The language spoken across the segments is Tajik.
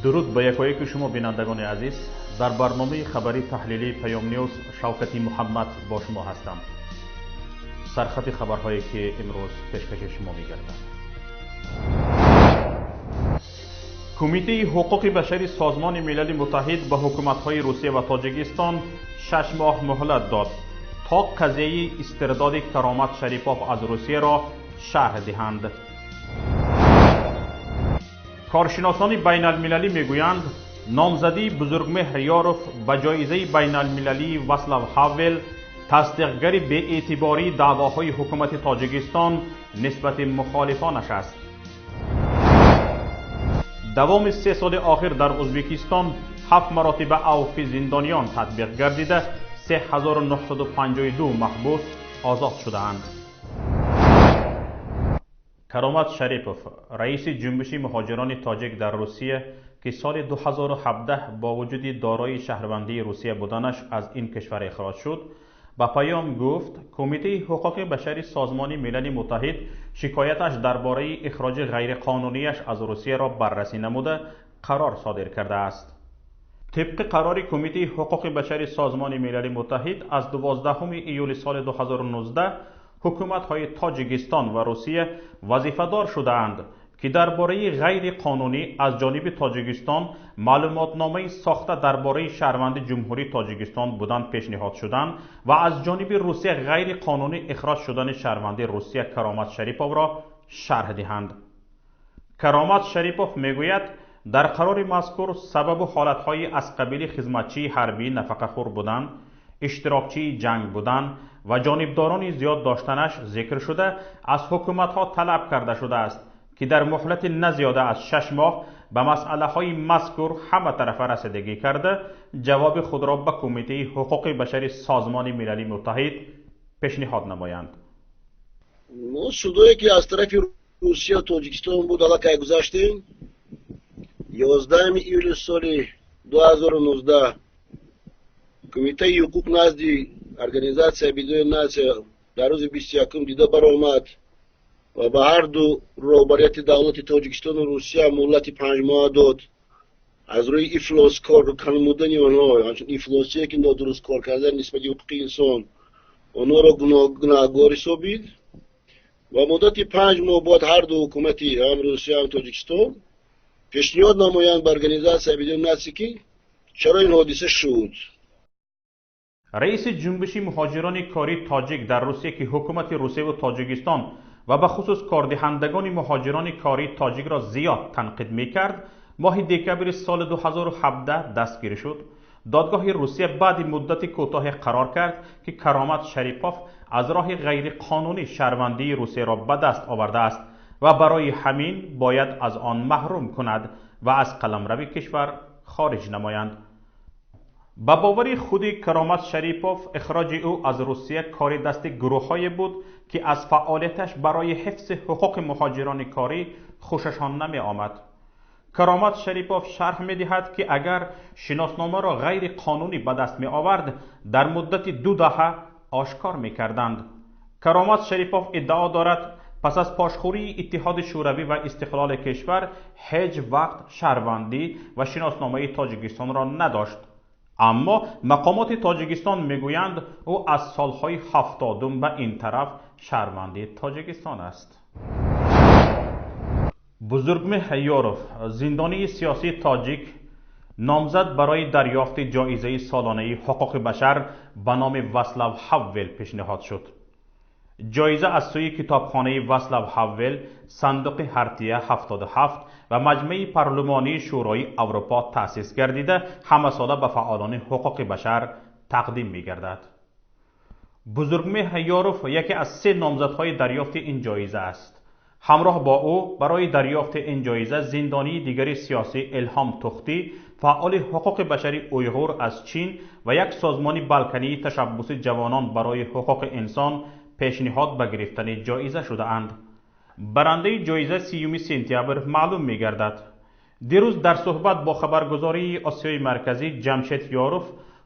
Дуруд ба якояки шумо, бинандагони азиз. Дар барномаи хабарии таҳлилии Паём Ньюз Шавкати Муҳаммад бо шумо ҳастам. Сархати хабарҳое ки имрӯз пешкаши шумо мегардад. Кумитаи ҳуқуқи башари Созмони Милали Муттаҳид ба ҳукуматҳои Русия ва Тоҷикистон 6 моҳ муҳлат дод то қазияи истирдоди Каромат Шарипов аз Русияро шарҳ диҳанд. Коршиносони байналмилалӣ мегӯянд, номзадии Бузургмеҳр Ёров ба ҷоизаи байналмилалии Васлав Ҳавел тасдиқгари беэътибории даъвоҳои ҳукумати Тоҷикистон нисбати мухолифонаш аст. Давоми 3 соли охир дар Ӯзбекистон 7 маротиба авфи зиндониён татбиқ гардида, 3952 маҳбус озод шудаанд. Каромат Шарипов, раиси ҷунбиши муҳоҷирони тоҷик дар Русия, ки соли 2017 бо вуҷуди дорои шаҳрвандии Русия буданаш аз ин кишвар ихроҷ шуд, ба Паём гуфт, Кумитаи ҳуқуқи башари Созмони Милали Муттаҳид шикояташ дар бораи ихроҷи ғайриқонунияш аз Русияро баррасӣ намуда қарор содир кардааст. Тибқи қарори Кумитаи ҳуқуқи башари Созмони Милали Муттаҳид аз 12 июли соли 2019 ҳукуматҳои Тоҷикистон ва Русия вазифадор шудаанд, ки дар бораи ғайриқонунӣ аз ҷониби Тоҷикистон маълумотномаи сохта дар бораи шаҳрванди Ҷумҳурии Тоҷикистон будан пешниҳод шудан ва аз ҷониби Русия ғайриқонунӣ ихроҷ шудани шаҳрванди Русия Каромат Шариповро шарҳ диҳанд. Каромат Шарипов мегӯяд, дар қарори мазкур сабабу ҳолатҳои аз қабили хизматчии ҳарбӣ нафақахӯр будан, иштирокчии ҷанг будан ва ҷонибдорони зиёд доштанаш зикр шуда, аз ҳукуматҳо талаб карда шудааст, ки дар муҳлати на зиёда аз 6 моҳ ба масъалаҳои мазкур ҳаматарафа расидагӣ карда, ҷавоби худро ба Кумитаи ҳуқуқи башари Созмони Милали Муттаҳид пешниҳод намоянд. Мо судое ки аз тарафи Русия Тоҷикистон буд, аллакай гузаштем. 11 июли соли 2019 Кумитаи ҳуқуқ назди Организатсияи Объединённых Наций дар рӯзи 21 дида баромад ва ба ҳар ду роҳбарияти давлати Тоҷикистону Русия муҳлати 5 моҳ дод. Аз рӯи ифлос кор намудани онҳо, ҳамчун ифлосие ки нодуруст кор кардан нисбати ҳуқуқи инсон, онҳоро гунаҳгор ҳисобид ва муддати 5 моҳ бояд ҳар ду ҳукумати ҳам Русия ҳам Тоҷикистон пешниҳод намоянд ба Организатсияи Объединённых Наций, ки чаро ин ҳодиса шуд. Раиси ҷунбиши муҳоҷирони кории тоҷик дар Русия, ки ҳукумати Русияву Тоҷикистон ва ба хусус кордиҳандагони муҳоҷирони кории тоҷикро зиёд танқид мекард, моҳи декабри соли 2017 дастгирӣ шуд. Додгоҳи Русия баъди муддати кӯтоҳе қарор кард, ки Каромат Шарипов аз роҳи ғайриқонунӣ шаҳрвандии Русияро ба даст овардааст ва барои ҳамин бояд аз он маҳрум кунад ва аз қаламрави кишвар хориҷ намоянд. Ба бовари худи Каромат Шарипов, ихроҷи ӯ аз Русия кори дасти гурӯҳҳое буд, ки аз фаъолияташ барои ҳифзи ҳуқуқи муҳоҷирони корӣ хушашон намеомад. Каромат Шарипов шарҳ медиҳад, ки агар шиносномаро ғайриқонунӣ ба даст меовард, дар муддати 2 даҳа ошкор мекарданд. Каромат Шарипов иддао дорад, пас аз пошхӯрии Иттиҳоди Шӯравӣ ва истиқлоли кишвар ҳеҷ вақт шаҳрвандӣ ва шиносномаи Тоҷикистонро надошт. Аммо мақомоти Тоҷикистон мегӯянд, ӯ аз солҳои 70 ба ин тараф шаҳрванди Тоҷикистон аст. Бузургмеҳр Ёров, зиндонии сиёсии тоҷик, номзад барои дарёфти ҷоизаи солонаи ҳуқуқи башар ба номи Васлав Ҳавел пешниҳод шуд. Ҷоиза аз сӯи китобхонаи Васлав Ҳавел, сандуқи Ҳартия 77 ва маҷмаи парлумонии Шӯрои Аврупо таъсис гардида, ҳамасола ба фаъолони ҳуқуқи башар тақдим мегардад. Бузургмеҳр Ёров яке аз 3 номзадҳои дарёфти ин ҷоиза аст. Ҳамроҳ бо ӯ барои дарёфти ин ҷоиза зиндонии дигари сиёсӣ Илҳом Тухтӣ, фаъоли ҳуқуқи башари уйғур аз Чин ва як созмони балкании ташаббуси ҷавонон барои ҳуқуқи инсон пешниҳод ба гирифтани ҷоиза шудаанд. Барандаи ҷоиза 30 сентябр маълум мегардад. Дирӯз дар суҳбат бо хабаргузории Осиёи Марказӣ Ҷамшед Ёров,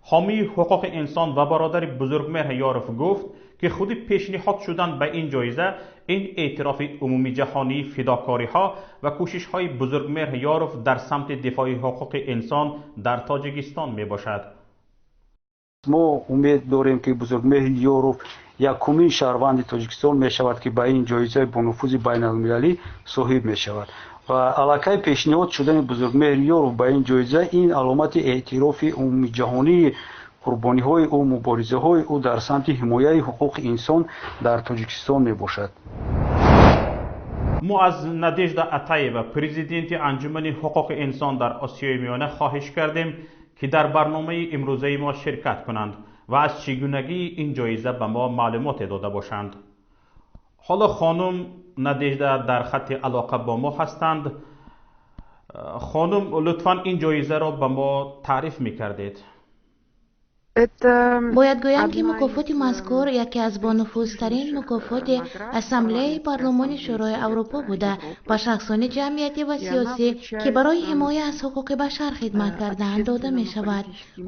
ҳомии ҳуқуқи инсон ва бародари Бузургмеҳр Ёров гуфт, ки худи пешниҳод шудан ба ин ҷоиза ин эътирофи умумиҷаҳонии фидокориҳо ва кӯшишҳои Бузургмеҳр Ёров дар самти дифои ҳуқуқи инсон дар Тоҷикистон мебошад. Мо умед дорем, ки Бузургмеҳр Ёров якумин шаҳрванди Тоҷикистон мешавад, ки ба ин ҷоизаи бонуфузи байналмилалӣ соҳиб мешавад, ва аллакай пешниҳод шудани Бузургмеҳр Ёров ба ин ҷоиза ин аломати эътирофи умумиҷаҳонии қурбониҳои ӯ, муборизаҳои ӯ дар самти ҳимояи ҳуқуқи инсон дар Тоҷикистон мебошад. Мо аз Надежда Атаева, президенти Анҷумани ҳуқуқи инсон дар Осиёи Миёна, хоҳиш кардем, ки дар барномаи имрӯзаи мо ширкат кунанд ва аз чигунагии ин ҷоиза ба мо маълумоте дода бошанд. Ҳоло хонум Надежда дар хатти алоқа бо мо ҳастанд. Хонум, лутфан ин ҷоизаро ба мо таъриф мекардед. Бояд гӯям, ки мукофоти мазкур яке аз бонуфузтарин мукофоти Ассамблеяи Парлумони Шӯрои Аврупо буда, ба шахсони ҷамъиятӣ ва сиёсӣ, ки барои ҳимоя аз ҳуқуқи башар хидмат кардаанд, дода мешавад.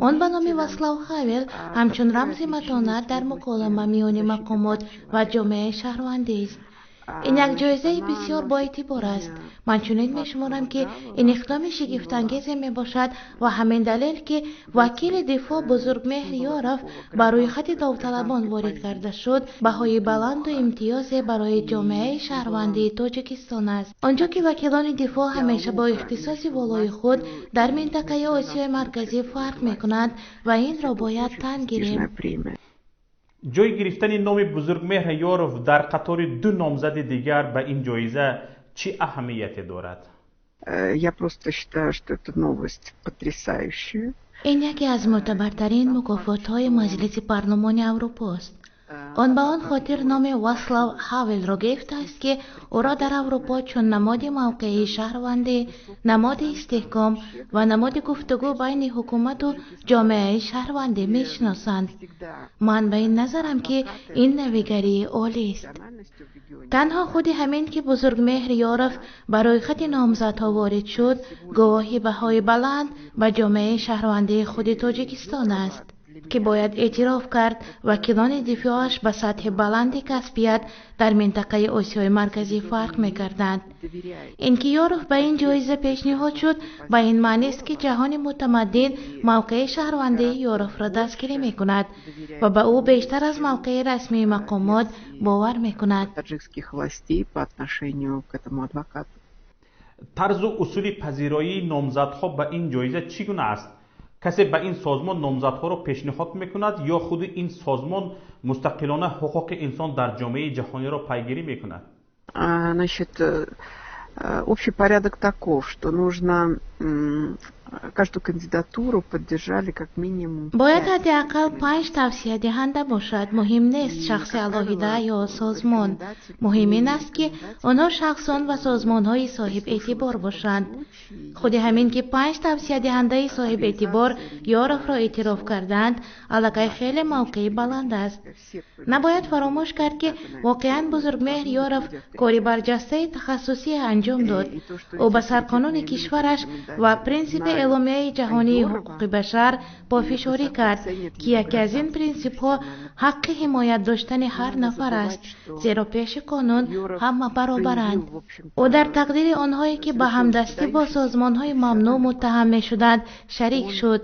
Он ба номи Васлав Ҳавел ҳамчун рамзи матонат дар муколама миёни мақомот ва ҷомеаи шаҳрвандист. Ин як ҷоизаи бисёр боэътибор аст. Ман чунин мешуморам, ки ин иқдоми шигифтангезе мебошад ва ҳамин далел, ки вакили дифоъ Бузургмеҳр Ёров ба рӯйхати довталабон ворид карда шуд, баҳои баланду имтиёзе барои ҷомеаи шаҳрвандии Тоҷикистон аст, он ҷо ки вакилони дифоъ ҳамеша бо ихтисоси волои худ дар минтақаи Осиёи Марказӣ фарқ мекунанд ва инро бояд тан гирем. Ҷой гирифтани номи Бузургмеҳр Ёров дар қатори ду номзади дигар ба ин ҷоиза чӣ аҳамияте дорад? Я просто считаю, что это новость потрясающая. Ин яке аз мӯътабартарин мукофотҳои Маҷлиси Парлумони Аврупост. Он ба он хотир номи Васлав Ҳавелро гирифтааст, ки ӯро дар Аврупо чун намоди мавқеи шаҳрвандӣ, намоди истиҳком ва намоди гуфтугӯ байни ҳукумату ҷомеаи шаҳрвандӣ мешиносанд. Ман ба ин назарам, ки ин навигарии олист. Танҳо худи ҳамин, ки Бузургмеҳр Ёров ба рӯйхати номзадҳо ворид шуд, гувоҳи баҳои баланд ба ҷомеаи шаҳрвандии худи Тоҷикистон аст, ки бояд эътироф кард, вакилони дифоъаш ба сатҳи баланди касбият дар минтақаи Осиёи Марказӣ фарқ мекарданд. Ин ки Ёров ба ин ҷоиза пешниҳод шуд, ба ин маънист, ки ҷаҳони мутамаддин мавқеи шаҳрвандии Ёровро дастгирӣ мекунад ва ба ӯ бештар аз мавқеи расмии мақомот бовар мекунад. Таджикских властей по отношению к этому адвокату. Тарзу усули пазироии номзадҳо ба ин ҷоиза чӣ гуна аст? Касе ба ин созмон номзадҳоро пешниҳод мекунад ё худи ин созмон мустақилона ҳуқуқи инсон дар ҷомеаи ҷаҳониро пайгирӣ мекунад? Значит, общий порядок таков, что нужно каждую кандидатуру поддержали как минимум. Бояд ҳадди ақал панҷ тавсиядиҳанда бошад. Муҳим нест шахси алоҳида ё созмон, муҳим ин аст, ки онҳо шахсон ва созмонҳои соҳибэътибор бошанд. Худи ҳамин, ки панҷ тавсиядиҳандаи соҳибэътибор Ёровро эътироф карданд, аллакай хеле мавқеи баланд аст. Набояд фаромӯш кард, ки воқеан Бузургмеҳр Ёров кори барҷастаи тахассусие анҷом дод. Ӯ ба сарқонуни кишвараш ва принсипи Эъломияи ҷаҳонии ҳуқуқи башар пофишорӣ кард, ки яке аз ин принсипҳо ҳаққи ҳимоят доштани ҳар нафар аст, зеро пеши қонун ҳама баробаранд. Ӯ дар тақдири онҳое, ки ба ҳамдастӣ бо созмонҳои мамнӯъ муттаҳам мешуданд, шарик шуд.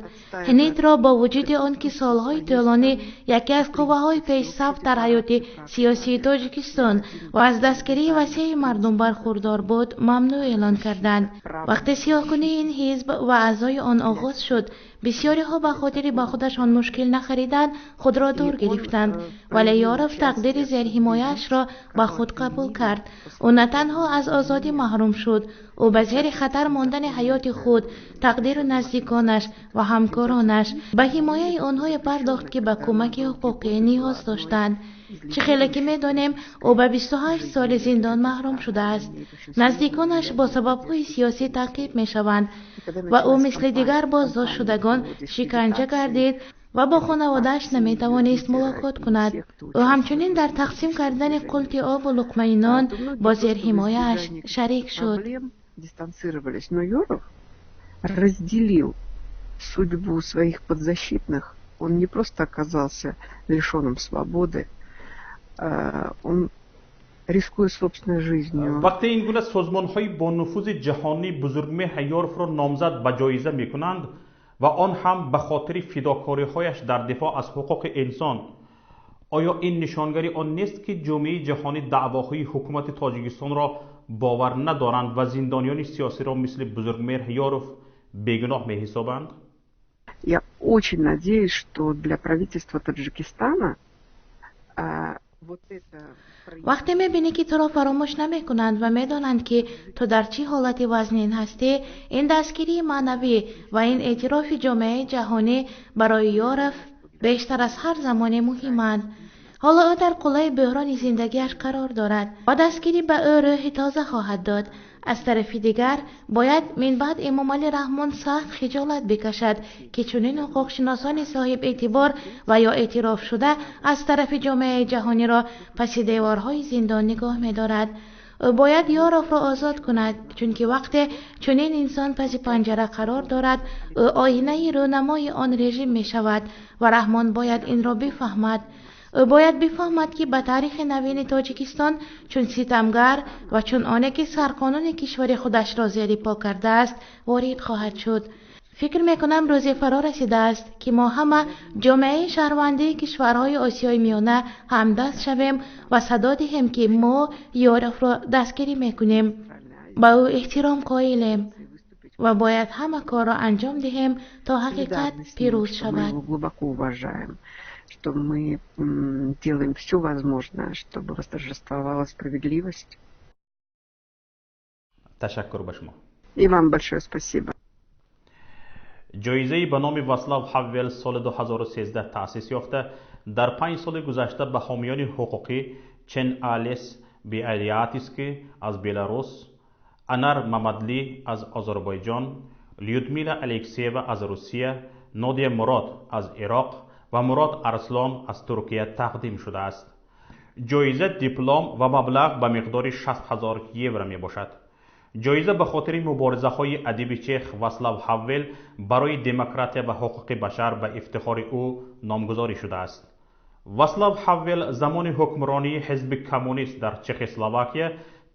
Ҳнитро бо вуҷуди он ки солҳои тӯлонӣ яке аз қувваҳои пешсаф дар ҳаёти сиёсии Тоҷикистон ва аз дастгирии васеи мардум бархурдор буд, мамнӯъ эълон карданд. Вақте сиёҳкунии ин ҳизб ва аъзои он оғоз шуд, бисёриҳо ба хотири ба худашон мушкил нахаридан худро дур гирифтанд, вале Ёров тақдири зерҳимояашро ба худ қабул кард. Ӯ на танҳо аз озодӣ маҳрум шуд, ӯ ба зери хатар мондани ҳаёти худ, тақдиру наздиконаш ва ҳамкоронаш ба ҳимояи онҳое пардохт, ки ба кӯмаки ҳуқуқӣ ниёз доштанд. Чӣ хеле ки медонем, ӯ ба 28 соли зиндон маҳрум шудааст. Наздиконаш бо сабабҳои сиёсӣ таъқиб мешаванд ва ӯ мисли дигар боздоштшудагон шиканҷа гардид ва бо хонаводааш наметавонист мулоқот кунад. Ӯ ҳамчунин дар тақсим кардани қулти обу луқмаи нон бо зерҳимояаш шарик шуд. Дистанцировались, но Ёров разделил судьбу своих подзащитных. Он не просто оказался лишенным свободы, Он рискуя собственной жизнью. Вақте ин гуна созмонҳои бонуфузи ҷаҳонӣ Бузургмеҳр Ёровро номзад ба ҷоиза мекунанд ва он ҳам ба хотири фидокориҳояш дар дифоъ аз ҳуқуқи инсон, оё ин нишонгари он нест, ки ҷомеаи ҷаҳонӣ даъвоҳои ҳукумати Тоҷикистонро бовар надоранд ва зиндониёни сиёсиро мисли Бузургмеҳр Ёров бегуноҳ меҳисобанд? Я очень надеюсь, что для правительства Таджикистана вот это. Вақте мебинӣ, ки туро фаромӯш намекунанд ва медонанд, ки ту дар чӣ ҳолати вазнин ҳастӣ, ин дастгирии маънавӣ ва ин эътирофи ҷомеаи ҷаҳонӣ барои Ёров бештар аз ҳар замоне муҳиманд. Ҳоло ӯ дар қуллаи бӯҳрони зиндагиаш қарор дорад ва дастгирӣ ба ӯ рӯҳи тоза хоҳад дод. Аз тарафи дигар, бояд минбаъд Эмомалӣ Раҳмон сахт хиҷолат бикашад, ки чунин ҳуқуқшиносони соҳибэътибор ва ё эътирофшуда аз тарафи ҷомеаи ҷаҳониро паси деворҳои зиндон нигоҳ медорад. Ӯ бояд Ёровро озод кунад, чунки вақте чунин инсон паси панҷара қарор дорад, ӯ оинаи рӯнамои он режим мешавад ва Раҳмон бояд инро бифаҳмад. Ӯ бояд бифаҳмад, ки ба таърихи навини Тоҷикистон чун ситамгар ва чун оне ки сарқонуни кишвари худашро зери по кардааст, ворид хоҳад шуд. Фикр мекунам, рӯзе фаро расидааст, ки мо ҳама ҷомеаи шаҳрвандии кишварҳои Осиёи Миёна ҳамдаст шавем ва садо диҳем, ки мо Ёровро дастгирӣ мекунем, ба ӯ эҳтиром қоилем ва бояд ҳама корро анҷом диҳем, то ҳақиқат пирӯз шавад. Глубоко уважаем, что мы делаем все возможное, чтобы восторжествовала справедливость. Ташаккур ба шумо. И вам большое спасибо. Ҷоизаи ба номи Васлав Ҳавел соли 2013 таъсис ёфта, дар 5 соли гузашта ба ҳомиёни ҳуқуқӣ чен Алес Биалятский аз Беларус, Анар Мамадли аз Озарбойҷон, Людмила Алексеева аз Русия, Нодия Мурод аз Ироқ ва Мурод Арслон аз Туркия тақдим шудааст. Ҷоиза диплом ва маблағ ба миқдори 60 ҳазор евро мебошад. Ҷоиза ба хотири муборизаҳои адиби чех Васлав Ҳавел барои демократия ва ҳуқуқи башар ба ифтихори ӯ номгузорӣ шудааст. Васлав Ҳавел замони ҳукмронии ҳизби коммунист дар Чехословакия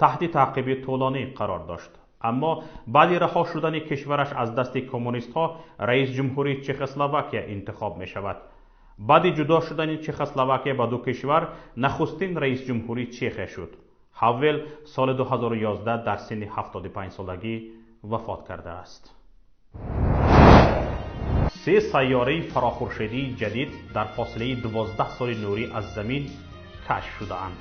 таҳти таъқиби тӯлонӣ қарор дошт, аммо баъди раҳо шудани кишвараш аз дасти коммунистҳо раис ҷумҳурии Чехословакия интихоб мешавад. Баъди ҷудо шудани Чехословакия ба ду кишвар нахустин раис ҷумҳурии Чехия шуд. Ҳавел соли 2011 дар синни 75 солагӣ вафот кардааст. Се сайёраи фарохуршедии ҷадид дар фосилаи 12 соли нурӣ аз Замин кашф шудаанд.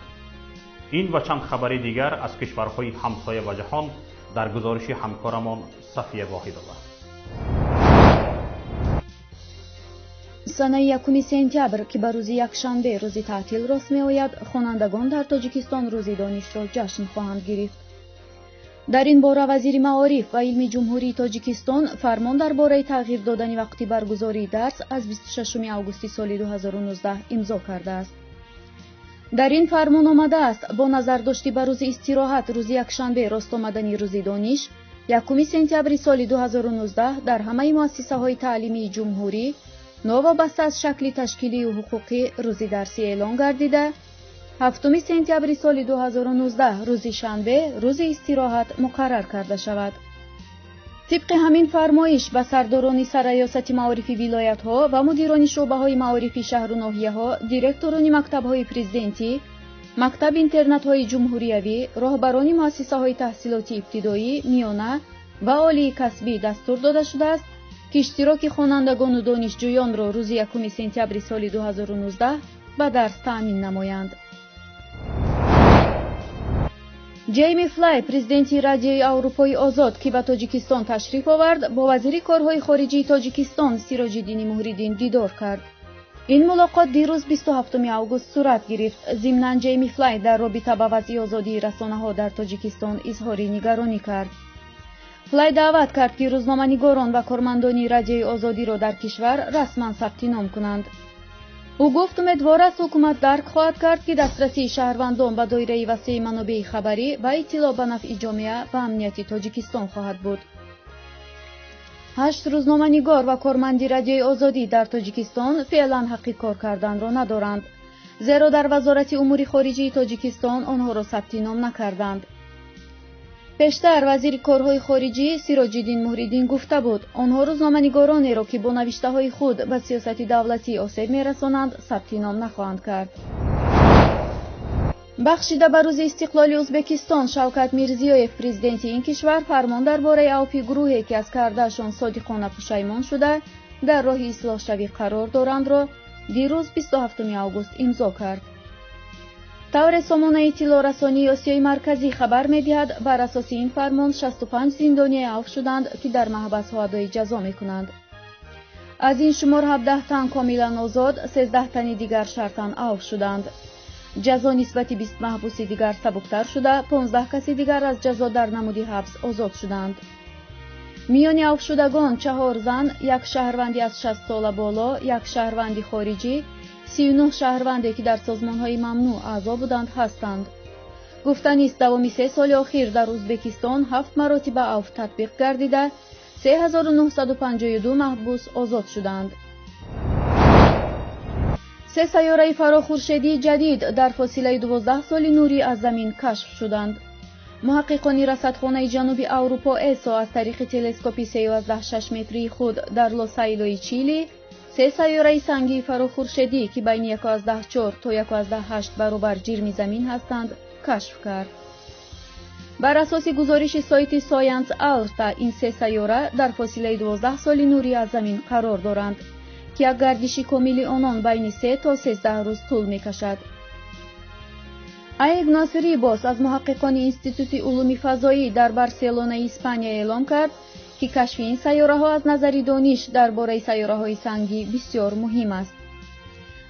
Ин ва чанд хабари дигар аз кишварҳои ҳамсоя ва ҷаҳон дар гузориши ҳамкорамон Сафия Воҳидова. Санаи 1 сентябр, ки ба рӯзи якшанбе, рӯзи таътил рост меояд, хонандагон дар Тоҷикистон Рӯзи донишро ҷашн хоҳанд гирифт. Дар ин бора вазири маориф ва илми Ҷумҳурии Тоҷикистон фармон дар бораи тағйир додани вақти баргузории дарс аз 26 августи соли 2019 имзо кардааст. Дар ин фармон омадааст: бо назардошти ба рӯзи истироҳат, рӯзи якшанбе рост омадани Рӯзи дониш, 1 сентябри соли 2019 дар ҳамаи муассисаҳои таълимии ҷумҳурӣ новобаста аз шакли ташкилию ҳуқуқӣ рӯзи дарсӣ эълон гардида, 7 сентябри соли 2019 рӯзи шанбе рӯзи истироҳат муқаррар карда шавад. Тибқи ҳамин фармоиш ба сардорони сарраёсати маорифи вилоятҳо ва мудирони шӯъбаҳои маорифи шаҳру ноҳияҳо, директорони мактабҳои президентӣ, мактаб интернатҳои ҷумҳуриявӣ, роҳбарони муассисаҳои таҳсилоти ибтидоӣ, миёна ва олии касбӣ дастур дода шудааст, ки иштироки хонандагону донишҷӯёнро рӯзи 1 сентябри соли 2019 ба дарс таъмин намоянд. Ҷейми Флай, президенти Радиои Аврупои Озод, ки ба Тоҷикистон ташриф овард, бо вазири корҳои хориҷии Тоҷикистон Сироҷиддини Муҳриддин дидор кард. Ин мулоқот дирӯз, 27 август, сурат гирифт. Зимнан Ҷейми Флай дар робита ба вазъи озодии расонаҳо дар Тоҷикистон изҳори нигаронӣ кард. Флай даъват кард, ки рӯзноманигорон ва кормандони Радиои Озодиро дар кишвар расман сабти ном кунанд. Ӯ гуфт, умедвор аст, ҳукумат дарк хоҳад кард, ки дастрасии шаҳрвандон ба доираи васеи манобеи хабарӣ ва иттилоъ ба нафъи ҷомеа ва амнияти Тоҷикистон хоҳад буд. Ҳашт рӯзноманигор ва корманди Радиои Озодӣ дар Тоҷикистон феълан ҳаққи кор карданро надоранд. Зеро дар Вазорати умури хориҷии Тоҷикистон онҳоро сабти ном накарданд. Пештар вазири корҳои хориҷӣ Сироҷиддин Муҳриддин гуфта буд, онҳо рӯзноманигоронеро, ки бо навиштаҳои худ ба сиёсати давлатӣ осеб мерасонанд, сабти ном нахоҳанд кард. Бахшида ба рӯзи истиқлоли Ӯзбекистон, Шавкат Мирзиёев, президенти ин кишвар, фармон дар бораи авфи гурӯҳе, ки аз кардаашон содиқона пушаймон шуда, дар роҳи ислоҳшавӣ қарор дорандро дирӯз 27 август имзо кард. Тавре сомонаи иттилоърасонии Осиёи Марказӣ хабар медиҳад, бар асоси ин фармон 65 зиндоние авф шуданд, ки дар маҳбасҳо адои ҷазо мекунанд. Аз ин шумор 17 тан комилан озод, 13 тани дигар шартан авф шуданд. Ҷазо нисбати 20 маҳбуси дигар сабуктар шуда, 15 каси дигар аз ҷазо дар намуди ҳабс озод шуданд. Миёни авфшудагон 4 зан, як шаҳрванди аз 60 сола боло, як шаҳрванди хориҷӣ, 39 шаҳрванде, ки дар созмонҳои мамнӯъ аъзо буданд, ҳастанд. Гуфтанист, давоми 3 соли охир дар Ӯзбекистон 7 маротиба авф татбиқ гардида, 3952 маҳбус озод шуданд. Се сайёраи фарохуршедии ҷадид дар фосилаи 12 соли нурӣ аз замин кашф шуданд. Муҳаққиқони расадхонаи ҷануби Аврупо ЭСО аз тариқи телескопи 3,6 метрии худ дар Лосайлои Чили се сайёраи сангии фарохуршедӣ, ки байни 1,4 то 1,8 баробар ҷирми замин ҳастанд, кашф кард. Бар асоси гузориши сайти Science Alert, ин се сайёра дар фосилаи 12 соли нурӣ аз замин қарор доранд, ки як гардиши комили онон байни 3 то 13 рӯз тӯл мекашад. Аигнос Рибос аз муҳаққиқони Институти улуми фазоӣ дар Барселонаи Испания эълом кард, ки кашфи ин сайёраҳо аз назари дониш дар бораи сайёраҳои сангӣ бисёр муҳим аст.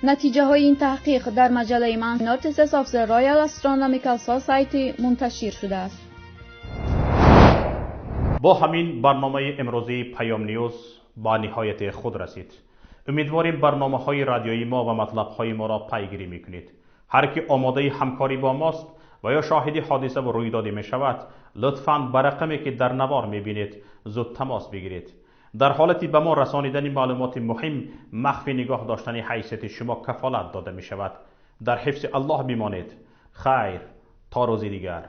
Натиҷаҳои ин таҳқиқ дар маҷаллаи Notices of the Royal Astronomical Society мунташир шудааст. Бо ҳамин барномаи имрӯзии Паём Ньюз ба ниҳояти худ расид. Умедворем барномаҳои радиои мо ва матлабҳои моро пайгирӣ мекунед. Ҳар ки омодаи ҳамкорӣ бо мост ва ё шоҳиди ҳодиса ва рӯйдоде мешавад, лутфан ба рақаме ки дар навор мебинед зуд тамос бигиред. Дар ҳолати ба мо расонидани маълумоти муҳим, махфӣ нигоҳ доштани ҳайсияти шумо кафолат дода мешавад. Дар ҳифзи Аллоҳ бимонед. Хайр, то рӯзи дигар.